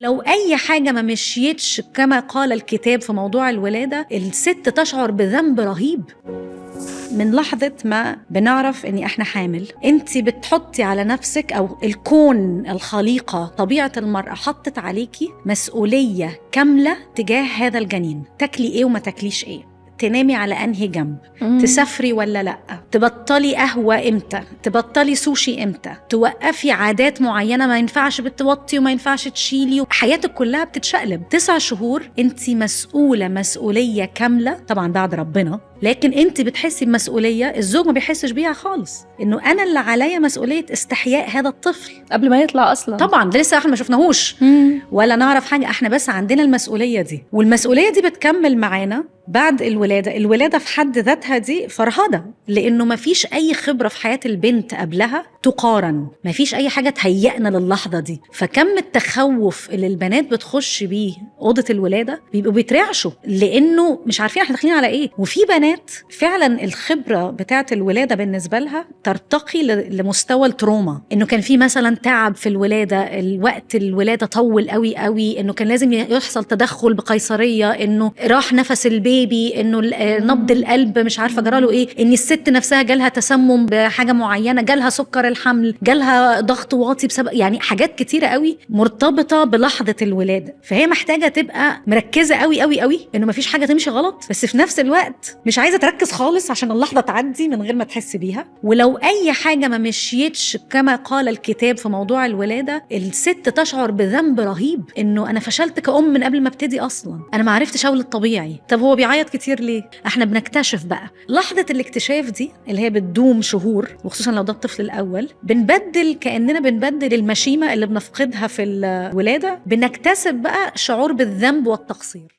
لو أي حاجة ما مشيتش كما قال الكتاب في موضوع الولادة، الست تشعر بذنب رهيب. من لحظة ما بنعرف إن إحنا حامل، أنت بتحطي على نفسك أو الكون، الخليقة، طبيعة المرأة حطت عليكي مسؤولية كاملة تجاه هذا الجنين. تاكلي إيه وما تاكليش إيه، تنامي على أنهي جنب، تسافري ولا لأ، تبطلي قهوة إمتى، تبطلي سوشي إمتى، توقفي عادات معينة ما ينفعش بتوطي وما ينفعش تشيلي. حياتك كلها بتتشقلب. 9 شهور أنت مسؤولة مسؤولية كاملة، طبعا بعد ربنا، لكن أنت بتحسي بمسؤولية الزوج ما بيحسش بيها خالص، إنه أنا اللي عليا مسؤولية استحياء هذا الطفل قبل ما يطلع أصلا. طبعا ده لسه احنا ما شفناهوش ولا نعرف حاجة، احنا بس عندنا المسؤولية دي، والمسؤولية دي بتكمل معانا بعد الولادة. الولادة في حد ذاتها دي فرهدة، لأنه ما فيش أي خبرة في حياة البنت قبلها تقارن، ما فيش أي حاجة تهيئنا للحظة دي. فكم التخوف اللي البنات بتخش بيه أوضة الولادة، بيبقوا بيترعشوا لأنه مش عارفين احنا داخلين على إيه. وفي بنات فعلا الخبرة بتاعة الولادة بالنسبة لها ترتقي لمستوى ال trauma، إنه كان في مثلا تعب في الولادة، الوقت الولادة طول قوي قوي، إنه كان لازم يحصل تدخل بقيصرية، إنه راح نفس ال baby، انه نبض القلب مش عارفه جراله ايه، ان الست نفسها جالها تسمم بحاجة معينة، جالها سكر الحمل، جالها ضغط واطي بسبب، يعني حاجات كتيرة قوي مرتبطة بلحظة الولادة. فهي محتاجه تبقى مركزه قوي قوي قوي انه مفيش حاجة تمشي غلط، بس في نفس الوقت مش عايزه تركز خالص عشان اللحظة تعدي من غير ما تحس بيها. ولو اي حاجة ما مشيتش كما قال الكتاب في موضوع الولادة، الست تشعر بذنب رهيب، انه انا فشلت كأم من قبل ما ابتدي اصلا، انا ما عرفتش اولد طبيعي، طب هو بيعيط كتير ليه؟ احنا بنكتشف بقى لحظة الاكتشاف دي اللي هي بتدوم شهور، وخصوصا لو ده الطفل الأول، بنبدل كأننا بنبدل المشيمة اللي بنفقدها في الولادة، بنكتسب بقى شعور بالذنب والتقصير.